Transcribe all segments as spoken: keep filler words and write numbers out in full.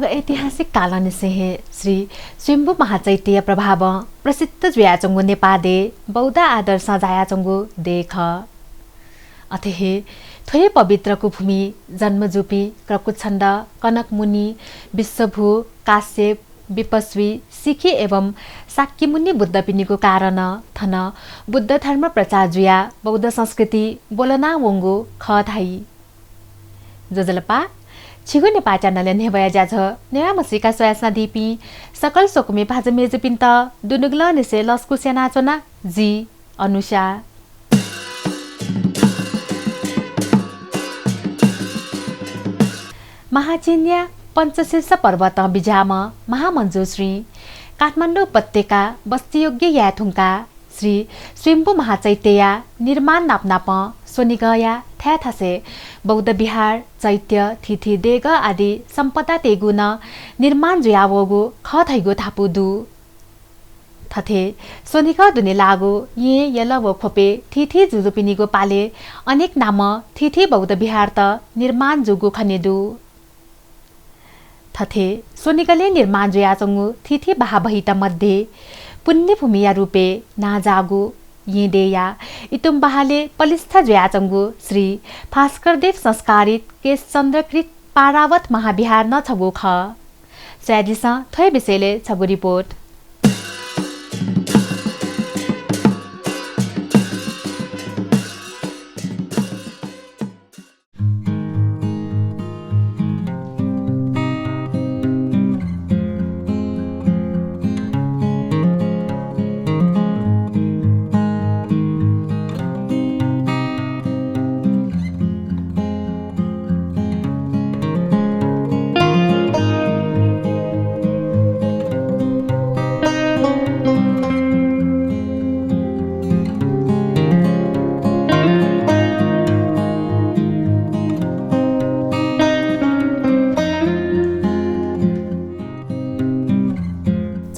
ऐतिहासिक कालंनिसें हे श्री स्वयम्भू महाचैत्यया प्रभावं प्रसिद्ध जुयाच्वंगु नेपाः देय् बौद्ध आदर्शं झायाच्वंगु देय् खः। अथे हे थ्व हे पवित्रगु भूमिइ जन्म जूपिं क्रकुच्छन्द, कनकमुनि, विश्वभू, काश्यप, विपस्वी, शिखी एवं शाक्यमुनि बुद्धपिनिगु कारणं थन बुद्ध धर्म प्रचार जुयाः बौद्ध संस्कृति ब्वलना वंगु खः धाइ। ज्वजलपा, छिगु नेपाः च्यानलय् न्ह्यब्वया ज्याझ्वः नेवाः म्हसीका स्वयाच्वनादीपिं सकल स्वकुमि भाजु मय्जुपिन्त दुनुगलंनिसें लसकुस यानाच्वना जि अनुषा। महाचीनया पञ्चशीर्ष पर्वतं बिज्याःम्ह महामञ्जुश्रीं काठमाडौं उपत्यका बस्तीयोग्य याये धुंकाः श्री स्वयम्भू महाचैत्यया निर्माण नापनापं स्वनिगःया थाय् थासय् बौद्ध विहार, चैत्य, थीथी देगः आदि सम्पदातय्गु नं निर्माण जुयावःगु खः धइगु धापू दु। थथे स्वनिगः दुने लाःगु येँ, यल व ख्वपय् थीथी जुजुपिनिगु पालय् अनेक नामं थीथी बौद्ध विहारत निर्माण जूगु खने दु। थथे स्वनिगलय् निर्माण जुयाच्वंगु थीथी बहाः बहित मध्ये पुण्यभूमिया रूपय् नांजाःगु येँ देय्‌या इतुम बहालय् पलिस्था जुयाच्वंगु श्री भास्करदेव संस्कारित केशचन्द्रकृत पारावत महाविहार नं छगू खः। स्वयादिसँ थ्व हे विषयलय् छगू रिपोर्ट।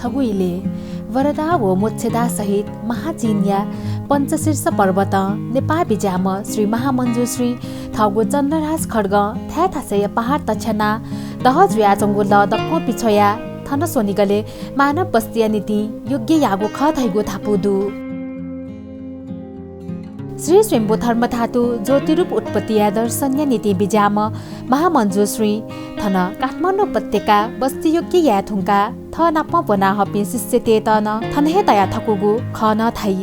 छगू इलय् वरदा व मोक्षदा सहित महाचीनया पञ्चशीर्ष पर्वतं नेपाः बिज्याःम्ह श्री महामञ्जुश्रीं थःगु चन्द्रराज खड्गं थाय् थासय्‌या पहाड तछ्यानाः दह जुयाच्वंगु लः दक्वं पिछ्वयाः थन स्वनिगलय् मानव बस्तीया निंतिं योग्य याःगु खः धइगु धापू दु। श्री स्वयम्भू धर्मधातु ज्योतिरूप उत्पत्तिया दर्शनया निंतिं बिज्याःम्ह महामञ्जुश्रीं थन काठमाडौं उपत्यका बस्तीयोग्य याये धुंकाः थःनापं ब्वना हःपिं शिष्यतय्‌त नं थन हे तया थकूगु खः नं धाइ।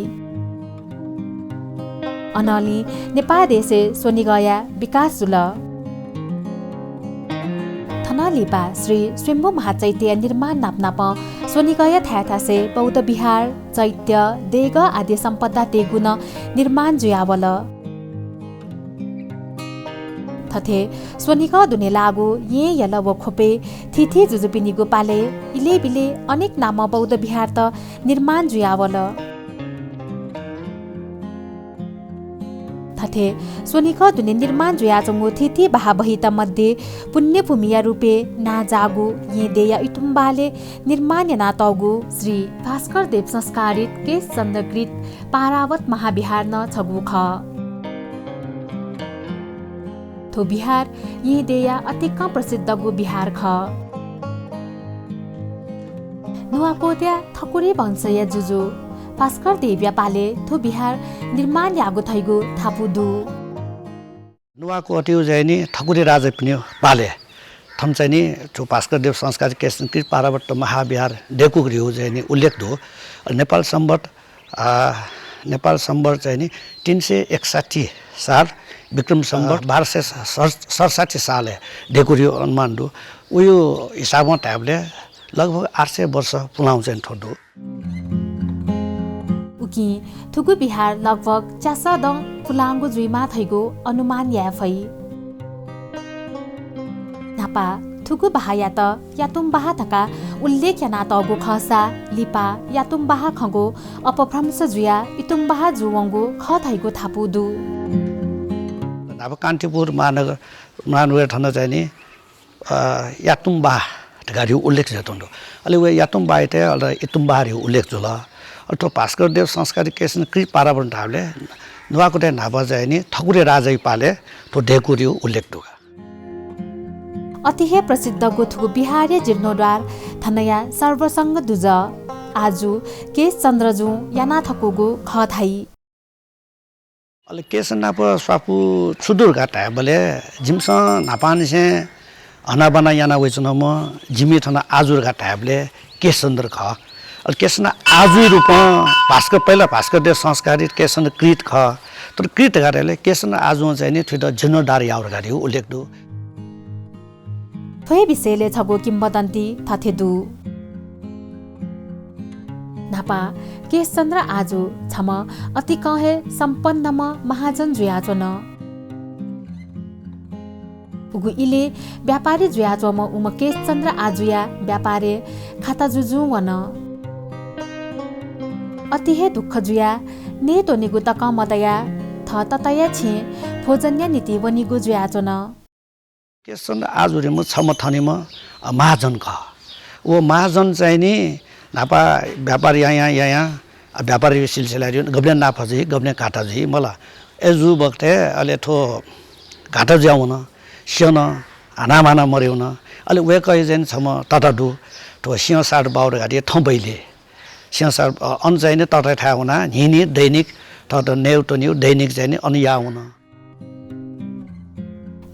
अनंलि नेपाः देशय् स्वनिगःया विकास जुल। थनं लिपा श्री स्वयम्भू महाचैत्यया निर्माण नापनापं स्वनिगःया थाय् थासय् बौद्ध विहार, चैत्य, देगः आदि सम्पदातय्‌गु नं निर्माण जुयावल। थथे स्वनिगः दुने लाःगु येँ, यल व ख्वपय् थीथी जुजुपिनिगु पालय् इलय्‌बिलय् अनेक नामं बौद्ध विहारत निर्माण जुयावल। थथे स्वनिगः दुने निर्माण जुयाच्वंगु थीथी बहाः बहित मध्ये पुण्यभूमिया रूपय् नांजाःगु येँ देय्‌या इतुम बहालय् निर्माण यानातःगु श्री भास्करदेव संस्कारित केशचन्द्रकृत पारावत महाविहार नं छगू खः। थ्व विहार येँ देय्‌या अतिकं प्रसिद्धगु विहार खः। नुवाकोटया ठकुरी वंशया जुजु भास्करदेवया पालय् थ्व विहार निर्माण याःगु धइगु धापू दु। नुवाकोटया चाहिँ नि ठकुरी राजापिनिगु पालय् थन चाहिँ नि थ्व भास्करदेव संस्कारित केशचन्द्रकृत पारावत महाविहार दय्‌कूगु धइगु चाहिँ नि उल्लेख दु। नेपाल संवत् आ, नेपाल संवत् चाहिँ नि तीन सय एकसट्ठी साल विक्रम संवत्, अ, बाह्र सय सड-, सडसट्ठी सालय् दय्‌कूगु धइगु अनुमान दु। उगु हिसाबं धायेबलय् लगभग आठ सय वर्ष पुलांगु चाहिँ थ्व दु। उकिं थुगु विहार लगभग च्यासः दँ पुलांगु जुइमाः धइगु अनुमान याये फइ। न्हापा थुगु बहाःयात यातुम बहाः धकाः उल्लेख यानातःगु खःसा लिपा यातुम बहाः खंगु अपभ्रंश जुयाः इतुम बहाः जूवंगु खः धइगु धापू दु। न्हापा कान्तिपुर महानगर, महानगर थन चाहिँ नि, अ, यातुम बहाः धकाः धइगु उल्लेख जुयाच्वंगु दु। अले व यातुम बहाःयात अले इतुम बहाः धइगु उल्लेख जुल। अले थ्व भास्करदेव संस्कारित केशचन्द्रकृत पारावत धाःबलय् नुवाकोटय् न्हापा चाहिँ नि ठकुरी राजाया पालय् थ्व दय्‌कूगु धइगु उल्लेख दु। अति हे प्रसिद्धगु थुगु बिहारया जीर्णोद्धार थनया सर्वसंग दुजः आजु केशचन्द्रजुं याना थकूगु खः धाइ। अले केशचन्द्र नाप स्वापू छु दु धकाः धायेबलय् जिमिसं न्हापांनिसें हनाबना याना वइच्वनाम्ह जिमि थन आजु धकाः धायेबलय् केशचन्द्र खः। अले केशचन्द्र आजुया रूपं भास्कर, पहिला भास्कर देव संस्कारित केशचन्द्र कृत खः। तर कृत धकाः धायेबलय् केशचन्द्र आजुं चाहिँ नि थुइत जीर्णोद्धार याः धकाः धइगु उल्लेख दु। थ्व हे विषयलय् छगू किंवदन्ती थथे दु। न्हापा केशचन्द्र आजु छम्ह अतिकं हे सम्पन्नम्ह महाजन जुयाच्वन। उगु इलय् व्यापारी जुयाच्वंम्ह उम्ह केशचन्द्र आजुया व्यापारय् खाता जुजुं वन। अति हे दुःख जुयाः नये त्वनेगु तकं मदयाः थः तताया छेँय् भोजनया निंतिं वनीगु जुयाच्वन। केशचन्द्र आजु धइम्ह छम्ह थनिम्ह, अ, महाजन खः। व महाजन चाहिँ नि न्हापा व्यापार यायां यायां, अ, व्यापारया सिलसिलाय् गबलें नाफा जुइ, गबलें घाटा जुइ मला। अय् जूबखतय् अले थ्व घाटा जुयावन, स्यन, हानामाना मदयावन। अले वय्कःया चाहिँ नि छम्ह तता दु, थ्व सिंहसार बाहु धकाः थौं बहिले। सिंहसार, अ, अन चाहिँ नि ततायाथाय् वनाः न्हिं न्हिं दैनिक थःत नयेत्वनेगु दैनिक चाहिँ नि अन याः वन।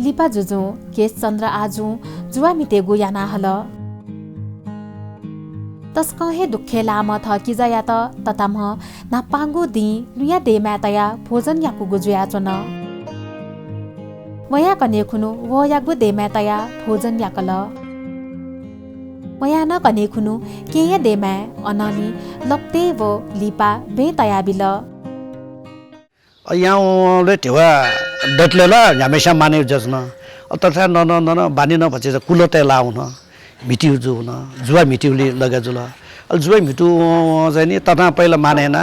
लिपा जुजुं केशचन्द्र आजुं जुवा म्हितेगु याना हल। तसकं हे दुःखय् लाःम्ह थः किजायात तताम्ह न्हापांगु दिं लुँया देय्माय् तयाः भोजन याकूगु जुयाच्वन। वयां कन्हय् खुन्हु वहःयागु देय्माय् तयाः भोजन याकल। वयां नं कन्हय् खुन्हु केहेँया देय्माय्, अनंलि लप्तय् व लिपा बँय् तयाबिल। अ, यां वंवंबलय् धिबा दतले ला न्ह्याम्हस्यां मानय् जुयाच्वन। अ, ततां नं नं नं नं बानी नं भचा कुलतय् लाः वन। म्हितीगु जू वन। जुवा म्हितीगुलिइ लगे जुल। अले जुवा म्हितू वं वं चाहिँ नि ततां पहिला मानय् याना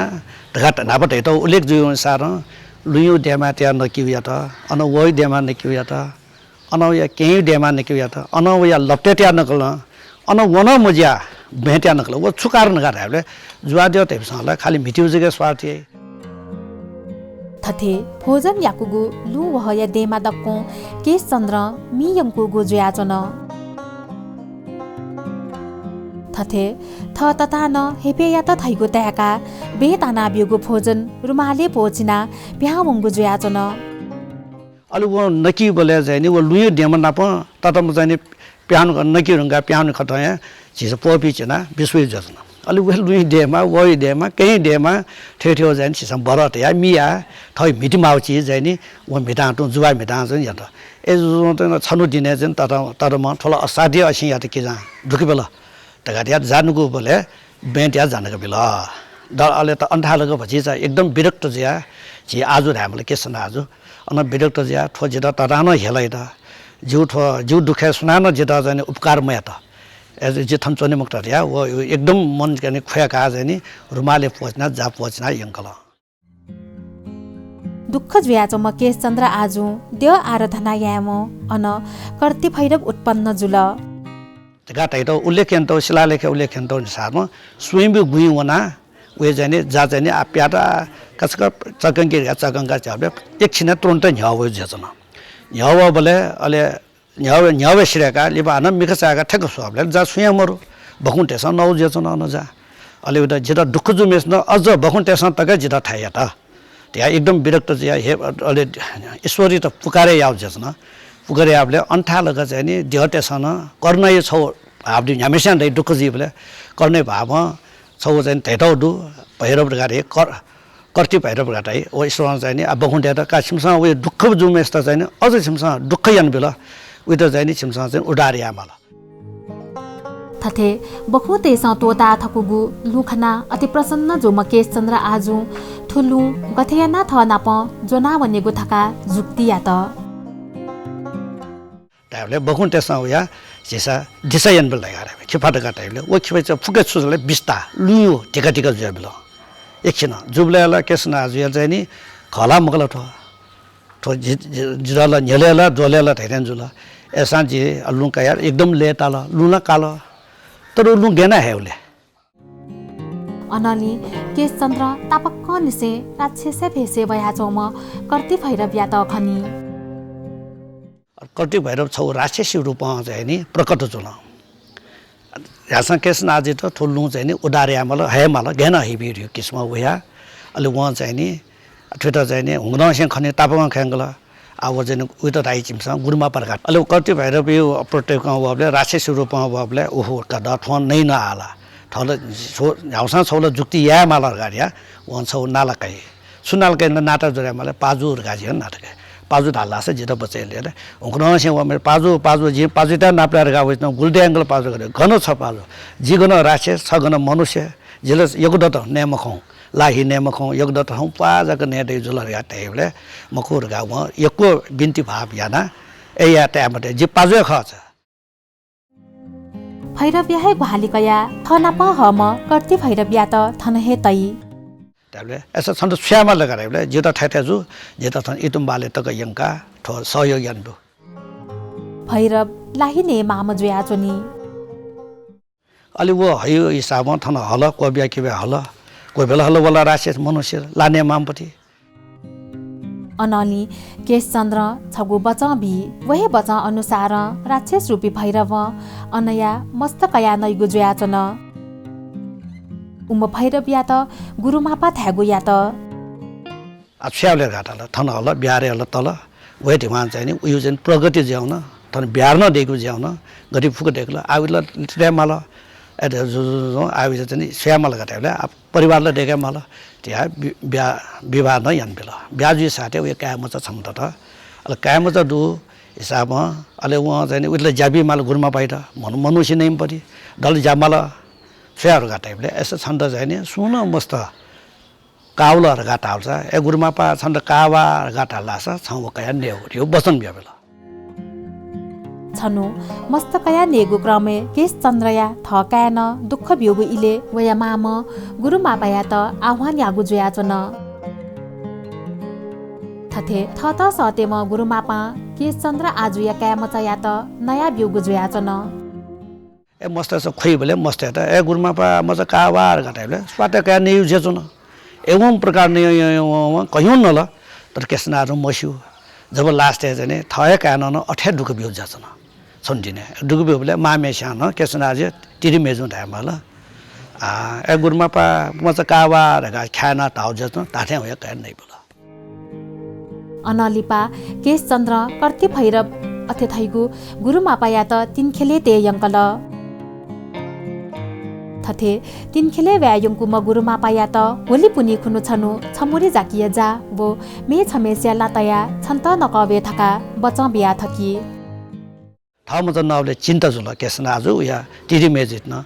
धकाः न्हापा धयातःगु उल्लेख जूगु अनुसारं लुँया देय्माय् तयाः नकिगु यात। अन वहःया देय्माय् नकिगु यात। अन वयाः केहेँया देय्माय् नकिगु यात। अन वयाः लप्तय् तयाः नकल। अन व नं मजुयाः बँय् तयाः नकल। व छु कारण धकाः धायेबलय् जुवा द्यः धइपिन्सं ला खालि म्हितीगु जक स्वार्थ याइ। थथे भोजन याकूगु लुँ वहःया देय्माय् दक्वं केशचन्द्रं मि यंकूगु जुयाच्वन। थथे थः ततां नं हेपय्‌यात धइगु ताय्‌काः बँय् तानाब्यूगु भोजन रुमालय् प्वःचिनाः पिहां वंगु जुयाच्वन। अले व नकीबलय् चाहिँ नि व लुँया देय्मा नाप तताम्ह चाहिँ नि पिहां वने, नकी धुंकाः पिहां वने खतं हे झीसं प्वःपिं चिनाः बिस्वइ जुयाच्वन। अले व लुँया देय्मा, वहःया देय्मा, केहेँया देय्मा थथे थथे चाहिँ नि झीसं बरः तयाः मि याः, थः म्हिती माःगु चिज चाहिँ नि व म्हितां तुं जुवा म्हितां चाहिँ नि यात। अय् जुजुं चाहिँ नि छन्हु दिनय् चाहिँ नि तता, तताम्ह थ्व ला असाध्य असिं यात किजां दुःख बिल धकाः धयाः जानुगुबलय् बँय् तयाः जानाबिल। द-, अले त अन थाय् लगे भचा झी एकदम विरक्त जुयाः झी आजु धायेमाल केशचन्द्र आजु। अन विरक्त जुयाः थ्व जितः ततां नं हेलाइत। जिगु थ्व, जिगु दुःखय् सुनानं जितः चाहिँ नि उपकार मयात। अय् जि थन च्वने मखुत धयाः व एकदम मन चाहिँ नि ख्वयाकाः चाहिँ नि रुमालय् प्वःचिनाः, जा प्वःचिनाः यंकल। दुःख जुयाच्वंम्ह केशचन्द्र आजुं द्यः आराधना यायेवं अन कर्तिभैरव उत्पन्न जुल। धकाः धयातःगु उल्लेख यानातःगु, शिलालेखय् उल्लेख यानातःगु अनुसारं स्वयम्भू गुँइ वनाः वया चाहिँ नि जा चाहिँ नि आ प्याता कचक चकंकी धकाः चकंका च्याःबलय् एकछिनय् तुरुन्त न्ह्यः वःगु जुयाच्वन। न्ह्यः वःबलय् अले न्ह्यः, न्ह्यः वये सिधय्काः लिपा हानं मिखा चाय्काः थ्यंक स्वःबलय् जा सुयां मरु। बखुं तय्सं नःगु जुयाच्वन अन जा। अले वयात जितः दुःख जूम्हेसिनं अझ बखुं तय्सं तक जितः थाय् यात धयाः एकदम विरक्त जुयाः हे, अले ईश्वरयात पुकारे याःगु जुयाच्वन। पुकारे याःबलय् अन थाय् लगे चाहिँ नि द्यःतय्सं नं करुणाया छगू भाव दु, न्ह्याम्हेस्यां दइ दुःख जुइबलय् करुणाया भावं छगू चाहिँ नि धयातःगु दु, भैरव धकाः धइ, कर-, कर्ति भैरव धकाः धइ। व ईश्वरं चाहिँ नि आ बखुं तय्त का छिमिसं वया दुःख जूम्हेसित चाहिँ नि अझ छिमिसं दुःख यानाबिल, वयात चाहिँ नि छिमिसं चाहिँ उद्धार यायेमाल। थथे बखुं तय्सं त्वःता थकूगु लुँ खनाः अति प्रसन्न जूम्ह केशचन्द्र आजुं थ्व लुँ गथे यानाः थः नाप ज्वना वनेगु धकाः जुक्ति यात। धायेबलय् बखुं तय्सं वयाः झीसं दिसा यानाबिल धकाः धायेबलय् खिफा धकाः धायेबलय् व खिफा चाहिँ फुक्क छु जुल, बिस्तार लुँया धिका धिका जुयाबिल। एकछिनं जूबलय् ला केशचन्द्र आजुया चाहिँ नि खः ला मखु ला थ्व। थ्व जि, जि, जितः ला न्ह्यलय् ला, द्वलय् ला धयाथें जुल। अय्सां जिं लुँ कयाः एकदम लय्ताल, लुँ ला काल। तर व लुँ गय् यानाः हये वल ले? अनंलि केशचन्द्रं तापाक्कंनिसें राक्षसया भेषय् वयाच्वंम्ह कर्ति भैरवयात खनी। कर्तृ भैरव छगू राक्षसी रूपं चाहिँ नि प्रकट जुल। ह्यासं केशनागयात थ्व लुँ चाहिँ नि उद्धार यायेमाल, हयेमाल, गय् याना हइबी धइगु किसिमं वया। अले वं चाहिँ नि थुइत चाहिँ नि हुंकदंसें खनी तापाकं खयंकल। आ, व चाहिँ नि उइत धाइ छिमिसं गुरुमापा धकाः। अले व कर्तृ भैरवया प्रतीकं वःबलय्, राक्षसी रूपं वःबलय् उहो का द थ्वं नइ न आला। थःला छगू, न्ह्यागुसां छगूला जुक्ति यायेमाल धकाः धया, वं छगू नाला काइ। छु नाला काइ ला, नाटक ज्वरय् माल, पाजु धकाः जिं नाटक काइ। पाजु धाल धाःसा जितः बचय् याये ले। हुंकदंसें वःम्ह पाजु, पाजु, जिं पाजुयात नापलाये धकाः वइच्वना, गुलि दयेगु पाजु धकाः। गन छ पाजु? जि गन राक्षस, छ गन मनुष्य, जि ला यक्व दत नये मखं, ला हि नये मखं, यक्व दत हं प्वाः जक नये दइ जुल धकाः धाइबलय् मखु धकाः वं यक्व बिन्ति भाव यानाः, ए याये ताये मते, जि पाजु हे खः छ। भैरवया हे ग्वाहालि कयाः थःनापं हःम्ह कर्तृ भैरवयात थन हे तइ। धाइबलय्, अय्‌सा छन्त छु यायेमाल धकाः धाइबलय्, जितः थथे जु, जितः थन इतुम्बहालय् तक यंकाः थ्व सहयोग याना दु। भैरव ला हि नये माःम्ह जुयाच्वनी। अले व हइगु हिसाबं थन हल, क्वब्या किब्या हल, क्वब्या ला हल, व ला राक्षस मनुष्य ला नये माःम्ह पति। अनंलि केशचन्द्रं छगू बचं बी। व हे बचं अनुसारं राक्षस रूपी भैरवं अनया मस्त कयाः नइगु जुयाच्वन। उम्ह भैरवयात गुरुमापा धायेगु यात। आ, छु यायेबलय् धकाः धाल, थन हल, बिहारय् हल तल, व हे धिमां चाहिँ नि उयो चाहिँ प्रगति जुयावन, थन बिहार नं दयेकूगु जुयावन, गति फुक्क दयेकल, आः उइत ला लित यायेमाल, ए, जु, जु, जु, आः उइत चाहिँ नि छु यायेमाल धकाः धाइबलय्, आ, परिवार ला दयेकेमाल, धयाः बि-, ब्या-, विवाह नं यानाबिल। ब्याहा जुइसाथं वया काय् मचा छम्ह दत। अले काय् मचा दु हिसाबं, अले वं चाहिँ नि उइत ला ज्या बीमाल गुरुमापायात, मन-, मनुष्य नइम्ह पति, दल ज्या माल, छु याये धकाः धाइबलय्, अय्‌सा छन्त चाहिँ नि सुं नं मस्त काः वल धकाः धाःसा, ए गुरुमापा, छन्त काः वा धकाः धाल धाःसा, छं व कयाः नयेगु धइगु वचन बियाबिल। छन्हु मस्त कयाः नयेगु क्रमय् केशचन्द्रया थः काय्‌नं दुःख ब्यूगु इलय् वया मामं गुरुमापायात आह्वान याःगु जुयाच्वन। थथे थःत सःतेम्ह गुरुमापां केशचन्द्र आजुया काय्‌मचायात नयाब्यूगु जुयाच्वन। ए, मस्तय्‌सं ख्वइबलय् मस्तय्‌त, ए, गुरुमापा, मचा काः वा धकाः धाइबलय् स्वात कयाः नयेगु जुयाच्वन। एवं प्रकार नयेवं, नयेवं, नयेवं कन्हय्‌वं नल, तर केशनागं मस्यू। जब last-य् चाहिँ नि थः हे काय्‌नं नं अथे हे दुःख ब्यूगु जुयाच्वन। छन्हु दिनय् दुःख ब्यूबलय् मांम्हेस्यां नं केशनागया तिरि मय्‌जुं धायेमाल, आ, ए, गुरुमापा, मचा काः वा धकाः ख्यानाः धाःगु जुयाच्वन, धात्थें वया कयाः नइबिल। अनं लिपा केशचन्द्रं कर्तृ भैरव अथे धइगु गुरुमापायात तिनिख्यलय् तये यंकल। थथे तिनिख्यलय् वये यंकूम्ह गुरुमापायात होली पुन्हि खुन्हु छन्हु छमुरी जाकिया जा व मेछम्हेसिया ला तयाः छन्त नकः वये धकाः बचं बिया थकी। थः मचा नःबलय् चिन्ता जुल, केशनाग आजु उया तिरि मय्‌जुइत नं।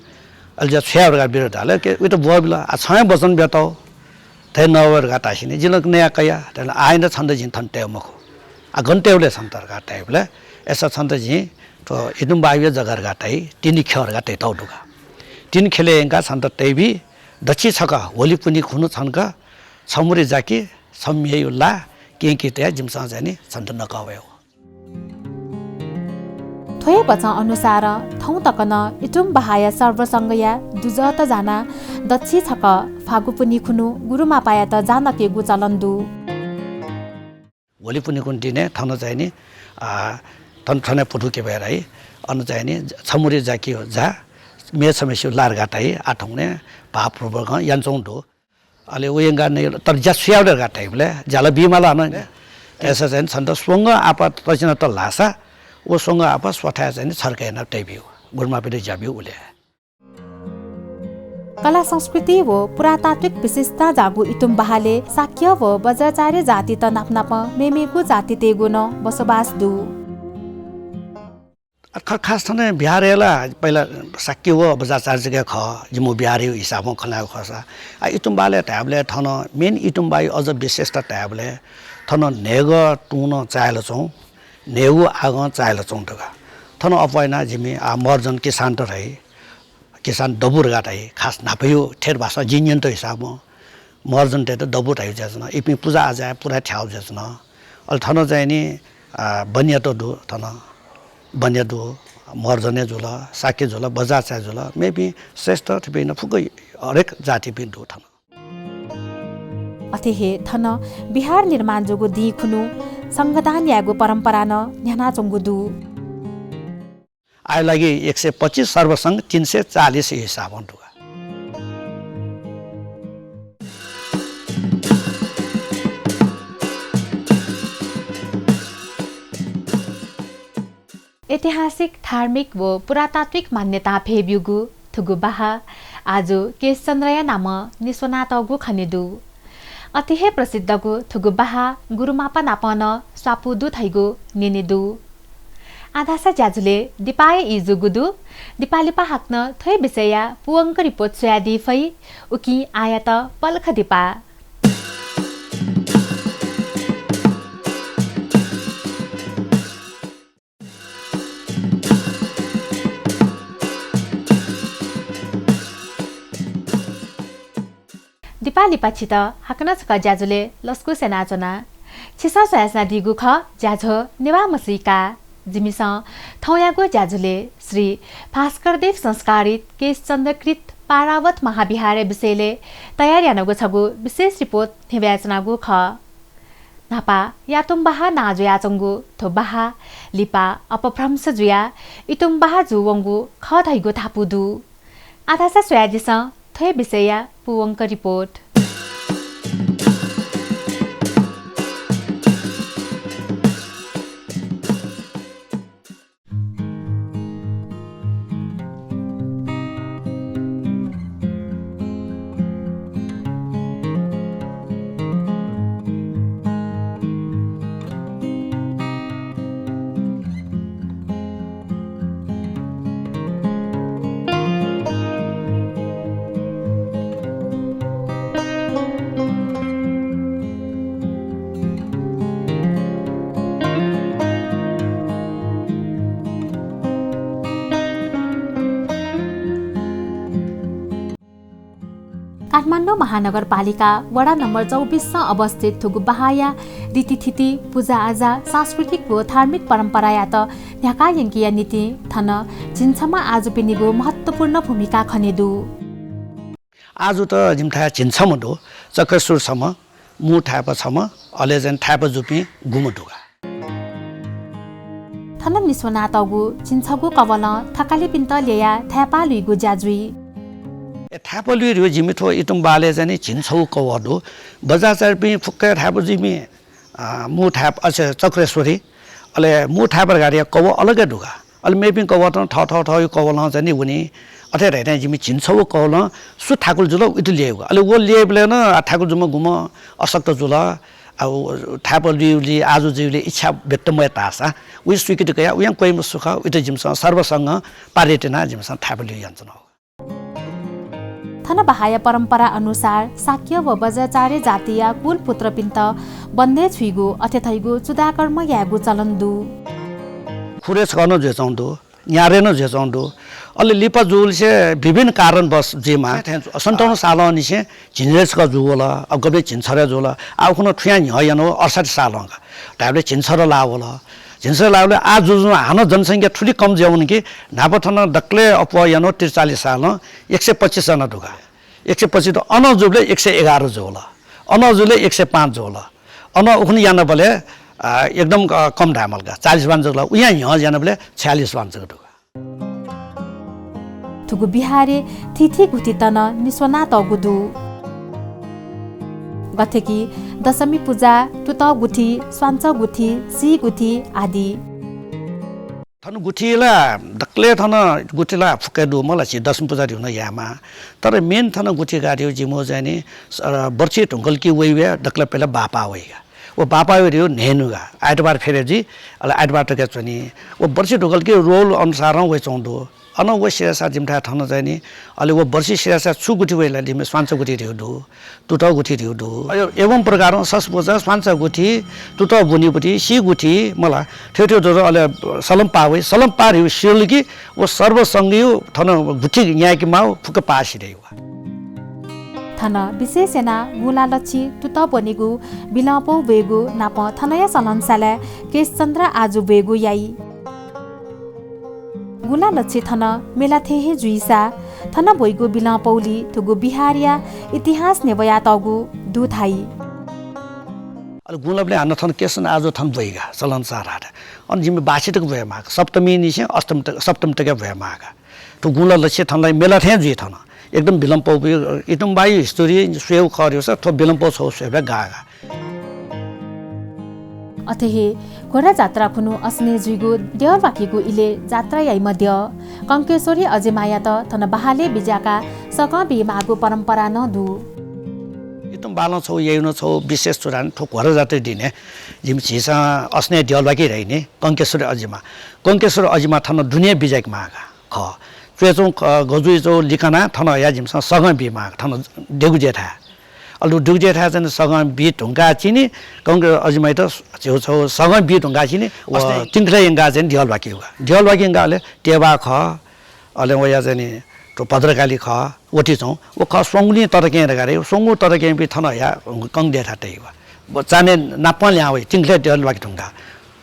अले जिं छु याये धकाः बिरोध धाल, के, उइत ब्वःबिल, आ, छं हे वचन बियातःगु, थथे नवये धकाः धासेंलि जिं नं नया कया, धाल, आः नं छन्त जिं थन तये मखु। आ, गन तयेबलय् छन्त धकाः धाइबलय्, अय्‌सा छन्त जिं थ्व इतुम्बहाया जग्गा धकाः धाइ, तिनिख्यः धकाः तयातःगु दु का। तिनिख्यलय् यंकाः छन्त तयाबी, दच्छि छकः होली पुन्हि खुन्हु छन्त छमुरी जाकि, छम्हेसिया ला, केहेँ कि तयाः जिमिसं चाहिँ नि छन्त नकः वयेगु। थ्व हे बचं अनुसारं थौं तक नं इतुम्बहाया सर्वसंघया दुजःत जानाः दच्छि छकः फागु पुन्हि खुन्हु गुरुमापायात जा नकेगु चलन दु। होली पुन्हि खुन्हु दिनय् थन चाहिँ नि, आ, थन थन पुथु किबाय् राइ, अन चाहिँ नि छमुरी जाकि जा, मेछम्हेसिया ला धकाः धाइ, आः थौंकन्हय् भावपूर्वकं यानाच्वंगु दु। अले व यंकाः नइ, तर ज्या छु याये धकाः धाइबलय् ज्या ला बीमाल हानं। अय्‌सा चाहिँ छन्त स्वंगः आपाः तछिना तल धाःसा, व स्वंगः आपाः स्वथाय् चाहिँ नि छर्कः यानाः तयाब्यु, गुरुमापायात ज्या ब्यु उलि। कला संस्कृति व पुरातात्विक विशेषता जाःगु इतुम्बहालय् शाक्य व वज्राचार्य जातित नापनापं मेमेगु जातितय्‌गु नं बसोबास दु। आ, ख-, खास थन बिहारय् ला पहिला शाक्य व वज्राचार्य जक हे खः, जिमिगु बिहारया हिसाबं खँ ल्हायेगु खःसा। आ, इतुम्बहालय् धायेबलय् थन main इतुम्बहाया अझ विशेषता धायेबलय् थन न्हय्‌गः तुं नं चाःहिला च्वं, न्हय्‌गू आगं चाःहिला च्वं धकाः। थन अप्वः यानाः जिमि, आ, महर्जन किसानत धाइ, किसान दबू धकाः धाइ, खास न्हापाया ठेट भाषां जिं न्यनातःगु हिसाबं महर्जनतय्‌त दबू धाइगु जुयाच्वन। इपिं पुजा आजाय् पुरा थ्याःगु जुयाच्वन। अले थन चाहिँ नि, आ, बनियात दु, थन बनिया दु, महर्जन जुल, शाक्य जुल, वज्राचार्य जुल, मेपिं श्रेष्ठ थुपिं नं फुक्क हरेक जातिपिं दु थन। अथे हे थन बिहार निर्माण जूगु दिं खुन्हु संघदान यायेगु परम्परा नं न्ह्यानाच्वंगु दु। आःया लागि एक सय पच्चिस, सर्वसंघ तीन सय चालिस हिसाबं दुगा। ऐतिहासिक, धार्मिक व पुरातात्विक मान्यता भय् ब्यूगु थुगु बाहा आजु केशचन्द्रया नामं निस्वनातःगु खने दु। अथे हे प्रसिद्धगु थुगु बाहा गुरुमापा नापं नं स्वापू दु धइगु न्यने दु। आः धाःसा ज्याझ्वलय् दिपाया ई जूगु दु। दिपा लिपा हाकनं थ्व हे विषयया पूवंक रिपोर्ट स्वयादी फइ। उकिं आःयात पलख दिपा। दिपा लिपा छित हाकनं छकः ज्याझ्वलय् लसकुस यानाच्वना। छिसं स्वयाच्वनादीगु खः ज्याझ्वः नेवाः मसीका। जिमिसं थौंयागु ज्याझ्वलय् श्री भास्करदेव संस्कारित केशचन्द्रकृत पारावत महाविहारया विषयलय् तयार यानागु छगू विशेष रिपोर्ट न्ह्यब्वयाच्वनागु खः। न्हापा यातुम बाहा नां जुयाच्वंगु थ्व बाहा लिपा अपभ्रंश जुयाः इतुम बाहा जूवंगु खः धइगु धापू दु। आः धाःसा स्वयादिसँ थ्व हे विषयया पूवंक रिपोर्ट। काठमाडौं महानगरपालिका वडा नम्बर चौबिसं अवस्थित थुगु बाहाया रीतिथिति, पुजाआजा, सांस्कृतिक व धार्मिक परम्परायात न्ह्याका यंकेया निंतिं थन झिंछम्ह आजुपिनिगु महत्त्वपूर्ण भूमिका खने दु। आजु त जिमि थाय् झिंछम्ह दु, चक्रेश्वर छम्ह, मू थाय्‌पा छम्ह, अले चाहिँ थाय्‌पा जूपिं गुम्ह दुगा। थन निस्वनातःगु झिंछगू कवलं थकालिपिन्त ल्ययाः थाय्‌पा लुइगु ज्या जुइ। ए, थाय्‌पा लुइ धइगु जिमि थ्व इतुम बाहालय् चाहिँ नि झिंछगू कवः दु। बज्राचार्यपिं फुक्क थाय्‌पा जुइपिं, अ, मू थाय्‌पा, अ, चक्रेश्वरी, अले मू थाय्‌पा धकाः धइगु कवः अलग हे दुगा। अले मेपिं कवःतं थःथःथःगु कवलं चाहिँ नि वनी। अथे धयाथें जिमि झिंछगू कवलं सु थाकुल जुल, उइत ल्ययेगु। अले व ल्ययेबलय् नं, आ, थाकुल जूम्ह गुम्ह अशक्त जुल, आ, व थाय्‌पा लुइगुलिं, आजु जुइगुलिं इच्छा व्यक्त मयाः धाःसा, उइ स्वीकृति कयाः उयां क्वय् मसुखा, उइत जिमिसं सर्वसंघं पारित यानाः जिमिसं थाय्‌पा लुइ यानाच्वनागु। थन बाहाया परम्परा अनुसार शाक्य व बज्राचार्य जातिया कुलपुत्रपिन्त बन्धय् छुइगु अथे धइगु चूडाकर्म यायेगु चलन दु। खुरय् छकः नं जुयाच्वंगु दु, न्यारय् नं जुयाच्वंगु दु। अले लिपा जूगुलिसे विभिन्न कारणवश जुइमाः। थें सन्ताउन्न सालंनिसें झिंछय् छकः जूवल, अब गबलें झिंछरय् जुल। आ, उखुन्हु थुयां न्ह्यः यानागु अठसट्ठी सालं का। धायेबलय् झिंछर लाः वल। झिंछर लाःबलय् आः जुजुं हानं जनसंख्या थुलि कम जुयावन कि न्हापा थन दकलय् अप्वः यानागु त्रिचालिस सालं एक सय पच्चिस जना दुगा। एक सय पच्चिस दु, अनं जूबलय् एक सय एघार जुल। अनं जूबलय् एक सय पाँच जुल। अनं उखुन्हु यानाबलय्, आ, एकदम, अ, कम धायेमाल का, चालिस वां जक ला। उयां न्ह्यः यानाबलय् छयालिस वां जक दुगा। थुगु बिहारय् थीथी गुथित नं निस्वनातःगु दु। गथे कि दशमी पुजा, तुतः गुथि, स्वांचा गुथि, सी गुथि आदि। थन गुथि ला दकलय् थन गुथि ला फुक्क हे दु, मला छि दशमी पुजा धइगु नं यायेमाः। तर main थन गुथि का धइगु जिमिगु चाहिँ नि, अ, बर्छि धुंकल कि वइ वइ दकलय् पहिले बापा वइ का। व बापा वइ धइगु न्हय्‌न्हु का। आइतबार फेरे जुइ, अले आइतबार तक च्वनी। व बर्छि धुंकल कि rule अनुसारं वयाच्वंगु दु। अनं व सिरासा जिमिथाय् थन चाहिँ नि, अले व बर्छि सिरासा छु गुथि वइ ला, जिमि स्वांचा गुथि धइगु दु, तुतः गुथि धइगु दु। अ, एवं प्रकारं दशमी पुजा, स्वांचा गुथि, तुतः ब्वनीगु गुथि, सी गुथि, मला, थ्व थ्व जुल, अले सलम पाः वइ, सलम पाः धइगु सिधल कि व सर्वसंघया थन गुथि न्यायेकेमाःगु फुक्क पाः सिधइगु। थन विशेष यानाः गुँला लच्छि, तुतः ब्वनीगु, बिलं पौ ब्वयेगु नापं थनया सलंसालय् केशचन्द्र आजु ब्वयेगु याइ। गुँला लच्छि थन मेला थें हे जुइसा, थन ब्वइगु बिलं पौलिइ थुगु बिहारया इतिहास न्ह्यब्वयातःगु दु धाइ। अले गुँलबलय् हानं थन केसन आजु थन ब्वइगा चलन सारा। अन जिमि बासी तक ब्वये माःगा। सप्तमी निसें अष्टमी तक, सप्तमी तक ब्वये माःगा। थ्व गुँलबलय् थन ला मेला थें जुइ थन। एकदम बिलम्पौ बुइ, इतुम बायु हिस्टोरी स्वयेगु खः रे सा, थ्व बिलम्पौ छौ स्वयेबलय् गाःगा। अथे हे घोडा जात्रा खुन्हु असनय् जुइगु द्यः ल्वाकेगु इलय् जात्रा याइम्ह द्यः कंकेश्वरी अजिमायात थन बहालय् बिज्याकाः सगं बीमाःगु परम्परा नं दु। इतुम बालं छौ यायुन छौ विशेष चुडान थ्व घोडा जात्रा दिने जिमि झीसं असनय् द्यः ल्वाके धाइने कंकेश्वरी अजिमा। कंकेश्वरी अजिमा थन दुने बिज्याके माःगा। खः। च्वय् च्वं, अ, गजुइ च्वं लिकाना थन हया जिमिसं सगं बीमाः थन देगु जेठा। अले देगु जेठा चाहिँ सगं बी धुंका चिनि, कंकेश्वरी अजिमाइत झ्यौ छौ सगं बी धुंका चिनि, व अस्ति तिंकले यंका चाहिँ द्यः ल्वाकेगु। द्यः ल्वाके यंका अले तेवा खः, अले वया चाहिँ नि थ्व भद्रकाली खः, वति च्वं, व खः स्वंगुलिं ततकें धकाः रे, स्वंगु ततकें बी थन हया कंक देठा तइगु। व चाने नापं ल्यां वइ, तिंकले द्यः ल्वाके धुंका।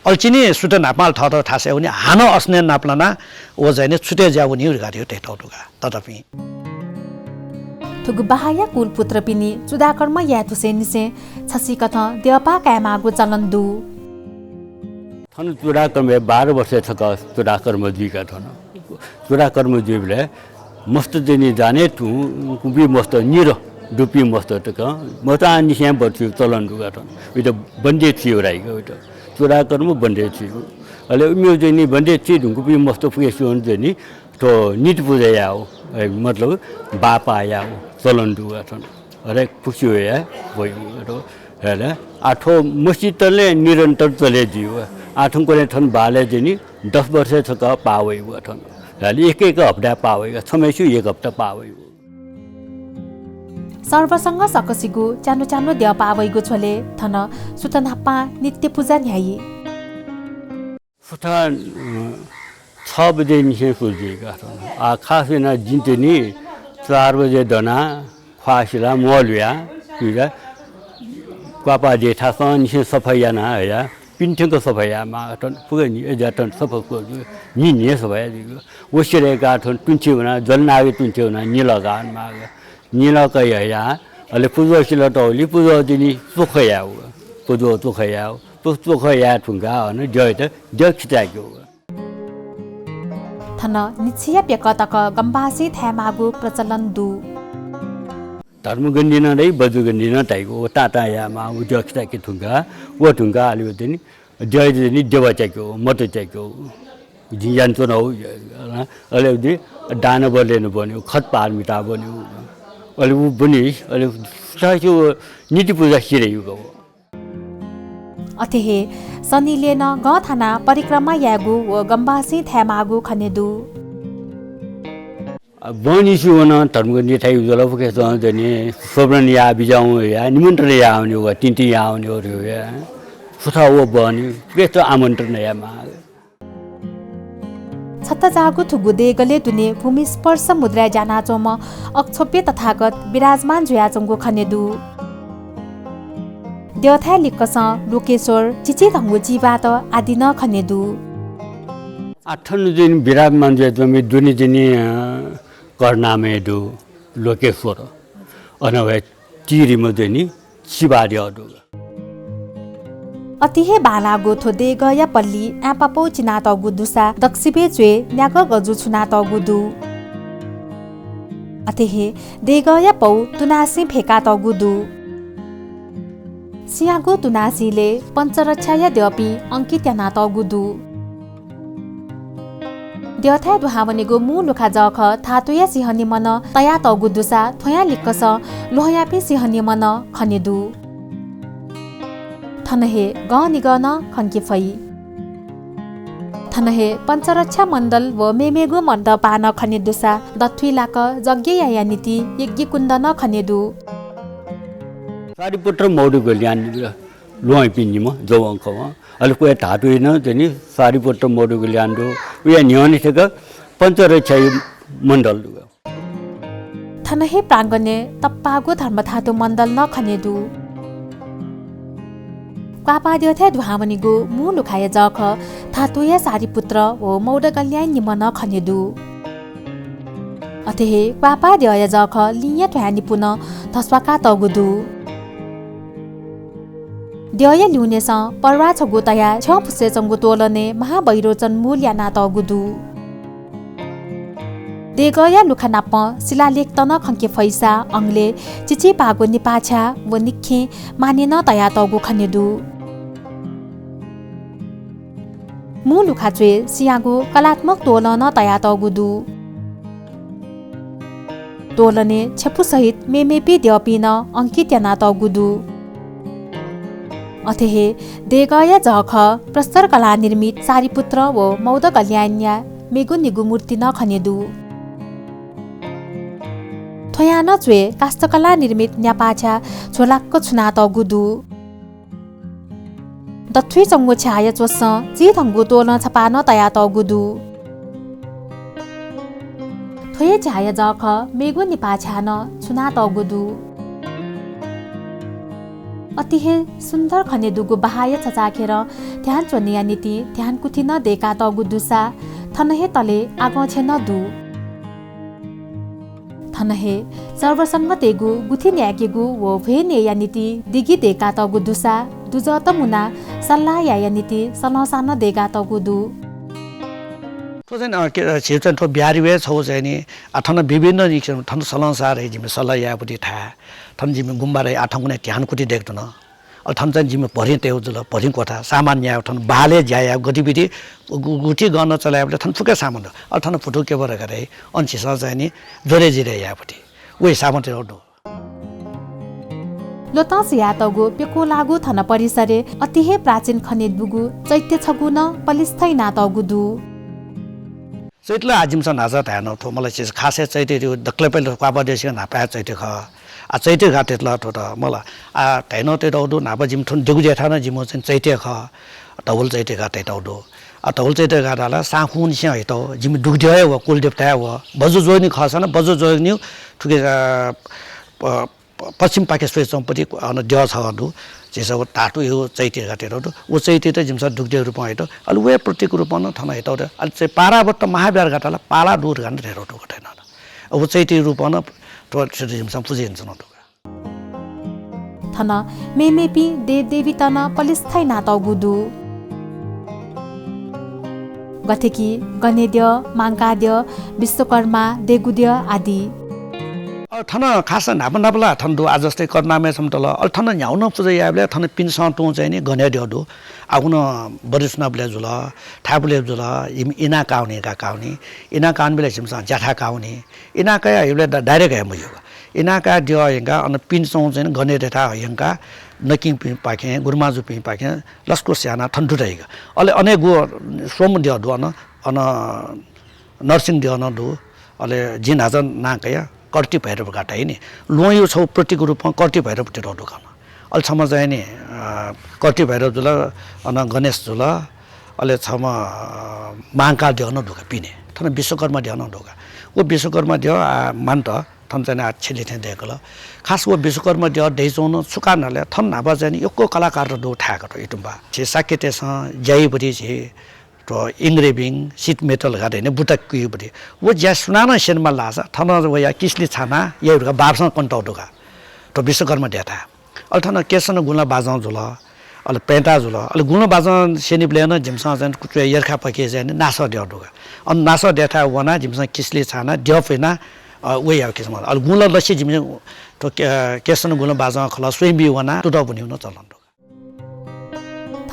अल्चिनि सुत न्हापाल थःत थासय् वनी, हानं असनय् नापलाना व जयने छुटे ज्या वनी रिगारियो तेतौ दुगा। ततपिं। थुगु बहाया कुलपुत्रपिनि चुडाकर्म याये थुसे निसें छसिकथं द्यःपाः कायेमाःगु चलन दु। थन चुडाकर्म बाह्र वर्ष छक चुडाकर्म जुइका थन। चुडाकर्म जुइबलय् मस्त जनि जाने तुं कुपी मस्त निर दुपी मस्त तक मता निसें बच्यु चलन दुगा थन। उइत बन्दे छियो राइगु उइत। चुडाकर्म बन्दे छियो। अले उम्यो जनि बन्दे छि धुंकुपी मस्त फुके सिवन जनि थ्व नित पूजा याओ। ए, मतलब बापा याओ चलन दुगा थन। अरे खुसी हो या, वइ, अरे, हेले, आठो मसी तले निरन्तर चले जियो। आठों कोने थन बाले जनि दस वर्ष छक पावइ व थन। हेले एक एक हप्ता पावइ, छमेसु एक हप्ता पावइ। सर्वसंग सकसिगु च्यान्हु च्यान्हु द्यः पावइगु झ्वले थन सुत न्हापां नित्य पूजा न्ह्याइ। सुथां, अ, छ बजे निसें सुरु जुइका थन। आ, खास याना जिं चाहिँ नि चार बजे दना, ख्वासिला, म्वः ल्हुया, तुइला, क्वापा देथासं निसें सफा याना हया, पिन्थ्यंक सफा यामा थन, पुगे नि, ए जा थन सफा नि ने सफा या दिगु। व सिरे का थन तुंचे वना, जल नागे तुंचे वना, निला गान माग। निला कया या, अले पुजो सिला तौली, पुजो दिनी, पुखया व। पुजो पुखया व। पु-, पुखया थुंका, अन जयत, जय खिताक्यो। थन निच्छिया प्यक तक गम्बासी थायेमाःगु प्रचलन दु। धर्मगण्डी नं दइ, बज्रगण्डी नं धाइगु, व ताता यामा, व जखिता कि थुंका, व थुंका, अले व दिनी, जय दिनी, देवा च्याक्यो, मत च्याक्यो, जिं यान च्वना हो, अले व दि, दान बले न बन्यो, खत पारमिता बन्यो, अले व बनी, अले साहित्य व नीति पूजा सिरे युगो। अथे हे सनिले नं गं थाना परिक्रमा यायेगु व गम्बासी थायेमाःगु खने दु। आ, बहनी सु वन धर्मगण्डी थायु जलफुके सन जने, सोब्रन या बिजाउ या, निमन्त्रण या आउने व, तिन्ति या आउने व रे या। सुथा व बहनी, प्रेत आमन्त्रण या मा। छत्त जाःगु थुगु देगलय् दुने भूमि स्पर्श मुद्राय् ज्यानाच्वंम्ह अक्षोभ्य तथागत विराजमान जुयाच्वंगु खने दु। द्यःथाय् लिक्कसं लोकेश्वर, चिचिधंगु जीवात आदि नं खने दु। आ थन जिन विराजमान जुयाच्वंम्ह दुने जिनि, अ, कर्णामय दु, लोकेश्वर। अन वय् तिरिम जिनि शिवाद्यः दु। अति हे बांलाःगु थ्व देगःया पल्ली आँपापौ चिनातःगु दुसा दक्सिबे च्वय् न्यागः गजु छुनातःगु दु। अथे हे देगःया पौ तुनासिं फेकातःगु दु। सिंयागु तुनासिंलय् पञ्चरक्षाया द्यःपिं अंकित यानातःगु दु। द्यःथाय् दुहां वनेगु मू लुखा जःखः धातुया सिंह निम्ह नं तयातःगु दुसा थ्वयां लिक्कसं ल्वहंयापिं सिंह निम्ह नं खने दु। थन हे गं निगः नं खंके फइ। थन हे पञ्चरक्षा मण्डल व मेमेगु मण्डपाः नं खने दुसा दथुइ लाक यज्ञ याया निंतिं यज्ञ कुण्ड नं खने दु। सारिपुत्र मौद्गल्यायन ल्वहंपिं निम्ह जवं खवं। अले क्वय् धातुइ नं जनि सारिपुत्र मौद्गल्यायन दु। उया न्ह्यःने थेक पञ्चरक्षाया मण्डल दु। थन हे प्राङ्गणय् तप्पाःगु धर्मधातु मण्डल नं खने दु। क्वापाः द्यःथाय् दुहां वनीगु मू लुखाया जःखः धातुया सारिपुत्र व मौद्गल्यायन निम्ह नं खने दु। अथे हे क्वापाः द्यःया जःखः लिंया थ्वया निपु नं धस्वाकातःगु दु। द्यःया ल्यूनेसं पर्वाः छगू तयाः छ्यं फुसय् च्वंगु तोलनय् महावैरोचन मूल यानातःगु दु। देगःया लुखा नाप शिलालेखत नं खंके फइसा अंगलय् चिचिपाःगु निपाःछ्या व निखें माने नं तयातःगु खने दु। मू लुखाच्वय् सियागु कलात्मक तोलं नं तयातःगु दु। तोलनय् छेँपु सहित मेमेपिं द्यःपिं नं अंकित यानातःगु दु। अथे हे देगःया जःखः प्रस्तर कलानिर्मित सारिपुत्र व मौदगल्यायनया मेगु निगू मूर्ति नं खने दु। थ्व यानाच्वय् काष्ठकलानिर्मित न्यापाःछ्या झ्वलाक्क छुनातःगु दु। दथुइ च्वंगु छ्याया च्वसं चिधंगु तोलं छपाः नं तयातःगु दु। थ्व हे छ्याया जःखः मेगु निपाःछ्या नं छुनातःगु दु। अति हे सुन्दर खने दुगु बहाःया छचाःखेरं ध्यान च्वनेया निंतिं ध्यानकुथि नं दय्कातःगु दुसा थन हे तलय् आगंछेँ नं दु। थन हे सर्वसंगतय्गु गुथि न्याय्केगु व भ्वय् नयेया निंतिं दिगि दय्कातःगु दुसा दुजःत मुनाः सल्लाह यायेया निंतिं सलंसां नं दय्कातःगु दु। थ्व चाहिँ, अ, के, अ, झीसं थ्व बिहारय् छगू चाहिँ नि, अ, थन विभिन्न नि, थन सलंसां हे जिमि सल्लाह यायेगु थाय्। थन जिमि गुम्बा हे, अ, थौंकन्हय् ध्यानकुथि दय्केधुन। अले थन चाहिँ जिमि भरिं तयेगु जुल, भरिं क्वथा, सामान न्यायेगु, थन बहालय् ज्या यायेगु गतिविधि गु-, गुथि गन चलायेबलय् थन फुक्क सामान दु। अले थन भुतू केबल धकाः धाइ, अन झीसं चाहिँ नि जोरे जिरे यायेगु पति। व हिसाबं तयेगु दु। ल्वतं सियातःगु प्यक्वलाःगु थन परिसरय् अति हे प्राचीन खने दुगु चैत्य छगू नं पलिस्था यानातःगु दु। चैत्य ला आः जिमिसं न्हाचः धाये नं थ्व मला चिज खासय् चैत्य दु, दकलय् पहिले क्वापा देशय् न्हापाया चैत्य खः। आः चैत्य घाः तयेत ला थ्व त मला आः धाये नं तयेत दु, न्हापा जिमि थन देगु देय् थाय् नं जिमिगु चाहिँ चैत्य खः। धवल चैत्य घाः तयेत दु। आः धवल चैत्य घाः धाःसा साँखुनिसें हयेत जिमि दुगु देय् हे व, कुलदेवता हे व। बज्रज्योगिनी खःसा नं बज्रज्योगिनी थुके, अ, प-, प-, पश्चिमपाखे स्वयाच्वंपति अन देय् छगः दु। झीसं व धातु हे व चैत्य घाः तयेत दु। व चैत्य त जिमिसं दुगु देय् रूपं हयेत। अले वया प्रतीक रूपं नं थन हयेत दु। अले चाहिँ पारावत्त महाविहार घाः धाःसा पाला दु धकाः नं धयातःगु दु। व चैत्य रूपं नं थ्व, थ्व जिमिसं पुजा यानाच्वनागु दु। थन मेमेपिं देवदेवीत नं पलिस्था यानातःगु दु। गथे कि गनेद्यः, मांकाद्यः, विश्वकर्मा, देगुद्यः आदि। अ, थन खास न्हापा न्हापा ला थन दु, आः जस्तै करुणामय छम्ह तल। अले थन न्ह्यागु नं पुजा यायेबलय् थन पिनेसं तुं चाहिँ नि गनेद्यः दु। आः उखुन्हु बद्रीनाथबलय् जुल, थाय्बुलय् जुल, इमि इनाः काःवनी का काःवनी। इनाः काःवनीबलय् जिमिसं ज्याथाय् काःवनी। इनाः कयाः हइबलय् ड-, direct हये मज्यू। इनाः कयाः द्यः हयंकाः अन पिनेसं चाहिँ गनेद्यःथाय् हयंकाः नकिंपिंपाखें, गुरुमाजुपिंपाखें लसकुस यानाः थन दुत हयेका। अले अन हे गु स्वम्ह द्यः दु अन, अन नरसिंह द्यः नं दु। अले जिं न्हाचः नां कया कर्ति भैरव का धाइ नि। ल्वहंया छगू प्रतीक रूपं कर्ति भैरव तयेत दु का। अले छम्ह चाहिँ नि, अ, कर्ति भैरव जुल, अन गणेश जुल, अले छम्ह, अ, महाकाल द्यः नं दु का पिने। थन विश्वकर्मा द्यः नं दु का। व विश्वकर्मा द्यः, आ, मानत थन चाहिँ नि आः छ्यली थें दय्कल। खास व विश्वकर्मा द्यः दयाच्वंगु नं छु कारणं धाःसा थन न्हापा चाहिँ नि यक्व कलाकार दु थाय् का थ्व इतुम्बा। झी शाक्यतय्सं ज्या याइबलय् झी थ्व engraving, sheet metal धकाः धाइ नि, बुता कुइबलय्। व ज्या सुनानं स्यनेमाल धाःसा थन वयाः किसली छानाः याइ धकाः बापसं कनातःगु दु का। थ्व विश्वकर्मा द्यःथाय्। अले थन केशनं गुँला बाजं जुल, अले पैंता जुल। अले गुँला बाजं स्यनीबलय् नं जिमिसं चाहिँ नि कुचुया यर्खापाखे चाहिँ नि नासः द्यः दु का। अन नासः द्यःथाय् वनाः जिमिसं किसली छानाः द्यः प्यनाः, अ, व याःगु किसिमं। अले गुँला लसि जिमिसं थ्व के-, केशनं गुँला बाजं खलः स्वयम्भुइ वनाः तुतः ब्वनीगु नं चलन दु का।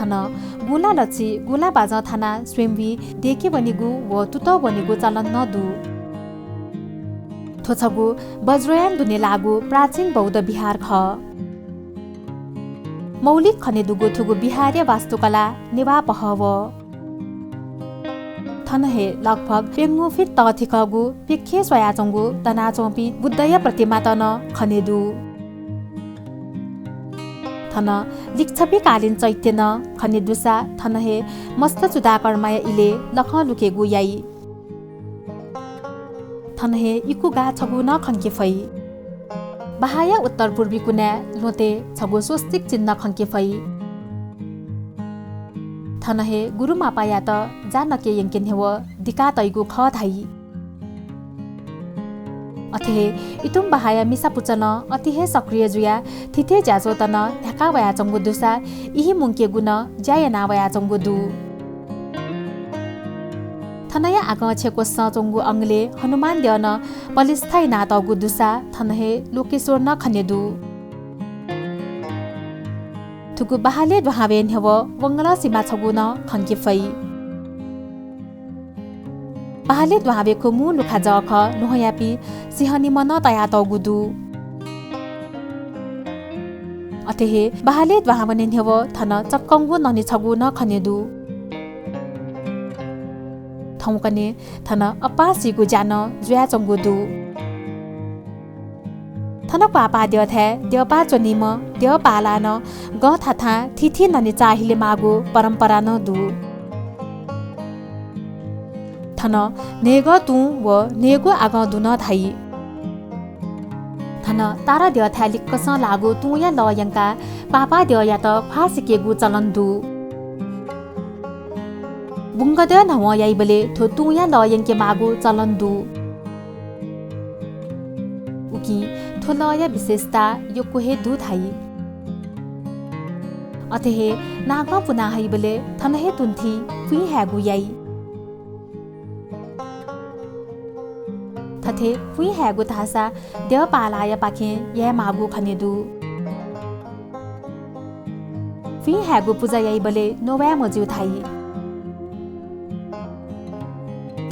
थन गुँला लसि गुँला बाजं थानाः स्वयम्भुइ दय्के वनीगु व तुतः ब्वनीगु चलन नं दु। थ्व छगू वज्रयान दुने लाःगु प्राचीन बौद्ध विहार खः। मौलिक खने दुगु थुगु विहारया वास्तुकला नेवाः पहः वः। थन हे लगभग प्यंगू फिट तःथिकःगु प्यखें स्वयाच्वंगु दनाच्वंपिं बुद्धया प्रतिमात नं खने दु। थन लिच्छविकालीन चैत्य नं खने दुसा थन हे मस्त चुडाकर्माया इलय् लखं लुकेगु याइ। थन हे इकु गाः छगू नं खंके फइ। बहाःया उत्तर पूर्वी कुनाय् ल्वहंतय् छगू स्वस्तिक चिन्ह खंके फइ। थन हे गुरुमापायात जा नके यंके न्ह्यः दिका तइगु खः धाइ। अथे हे इतुम्बहाया मिसा पुचलं अति हे सक्रिय जुयाः थीथी ज्याझ्वःत नं न्ह्याका वयाच्वंगु दुसा इहि मुंकेगु नं ज्या याना वयाच्वंगु दु। थनया आगं छेँ क्वसं च्वंगु अंगलय् हनुमान द्यः नं पलिस्था यानातःगु दुसा थन हे लोकेश्वर नं खने दु। थुगु बहालय् दुहां वये न्ह्यवः वंगलं सिमा छगू नं खंके फइ। बहालय् दुहां वयेगु मू लुखा जःखः ल्वहंयापिं सिंहनिम्ह नं तयातःगु दु। अथे हे बहालय् दुहां वने न्ह्यवः थन चक्कंगु ननि छगू नं खने दु। थौंकन्हय् थन अपाः सीगु ज्या नं जुयाच्वंगु दु। थन क्वाःपाः द्यःथाय् द्यःपाः च्वनीम्ह द्यःपालां नं गं थाथां थीथी ननि चाःहिले माःगु परम्परा नं दु। थन न्हय्गः तुं व न्हय्गू आगं दु नं धाइ। थन तारा द्यःथाय् लिक्कसं लाःगु तुंया लः यंकाः क्वाःपाः द्यःयात ख्वाः सिकेगु चलन दु। बुंगद्यः न्हवं याइबलय् थ्व तुंया लः यंके माःगु चलन दु। उकिं थ्व लःया विशेषता यक्व हे दु धाइ। अथे हे नागं पुना हइबलय् थन हे तुंथी पुइँ हायेगु याइ। थथे पुइँ हायेगु धाःसा द्यःपालायापाखें याये माःगु खने दु। पुइँ हायेगु पुजा याइबलय् नवाये मज्यू धाइ।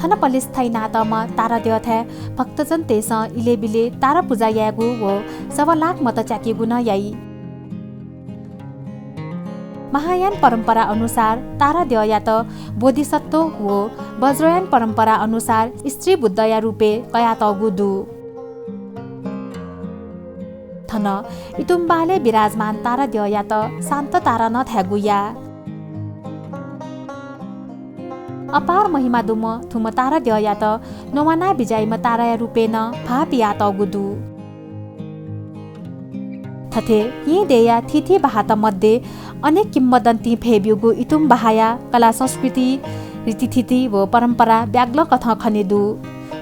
थन पलिस्था यानातःम्ह तारा द्यःथाय् भक्तजनतय्सं इलय् बिलय् तारा पुजा यायेगु व सवा लाख मत च्याकेगु नं याइ। महायान परम्परा अनुसार तारा द्यःयात बोधिसत्व व वज्रयान परम्परा अनुसार स्त्री बुद्धया रूपय् कयातःगु दु। थन इतुम्बहालय् विराजमान तारा द्यःयात शान्त तारा नं धायेगु याः। अपार महिमा दुम्ह थुम्ह तारा द्यःयात नवाना बिज्याइम्ह ताराया रूपय् नं भाः पियातःगु दु। थथे येँ देय्या थीथी बहाःत मध्ये अनेक किंवदन्तीं फय्ब्यूगु इतुम्बहाया कला संस्कृति, रीतिथिति व परम्परा ब्यागलं कथं खने दु।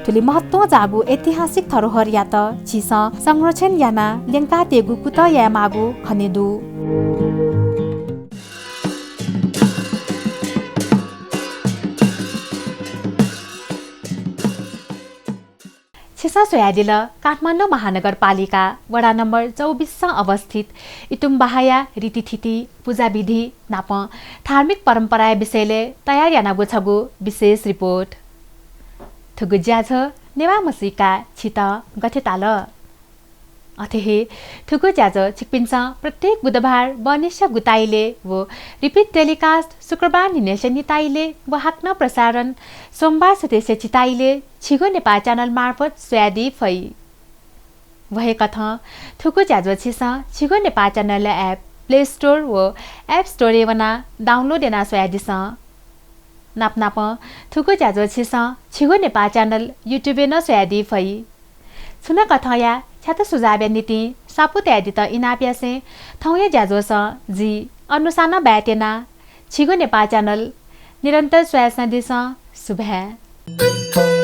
थुलि महत्वं जाःगु ऐतिहासिक धरोहरयात झीसं संरक्षण यानाः ल्यंकातयेगु कुतः याये माःगु खने दु। छिसं स्वयादिल काठमाडौं महानगरपालिका वडा नम्बर चौबिससं अवस्थित इतुम्बहाया रीतिथिति, पुजाविधि नापं धार्मिक परम्पराया विषयलय् तयार यानागु छगू विशेष रिपोर्ट। थुगु ज्याझ्वः नेवाः म्हसीका छित गथे ताल? अथे हे थुगु ज्याझ्वः छिकपिन्सं प्रत्येक बुधबार बहनिसिया गुताइलय् व repeat telecast शुक्रबार न्हिनय्सिया निताइलय् व हाकनं प्रसारण सोमबार सुथसिया झिताइलय् झीगु नेपाः channel मार्फत स्वयादी फइ। व हे कथं थुगु ज्याझ्वः छिसं झीगु नेपाः channel app Play Store व App Store-य् वनाः download यानाः स्वयादिसँ। नापनापं थुगु ज्याझ्वः छिसं झीगु नेपाः channel YouTube-य् नं स्वयादी फइ। छुं नं कथंया छ्यात सुझावया निंतिं स्वापू तयादीत इनाप यासें थौंया ज्याझ्वःसं जि अनुषां बाय् त्यना। झीगु नेपाः channel निरन्तर स्वयाच्वनादिसँ। सुभाय्।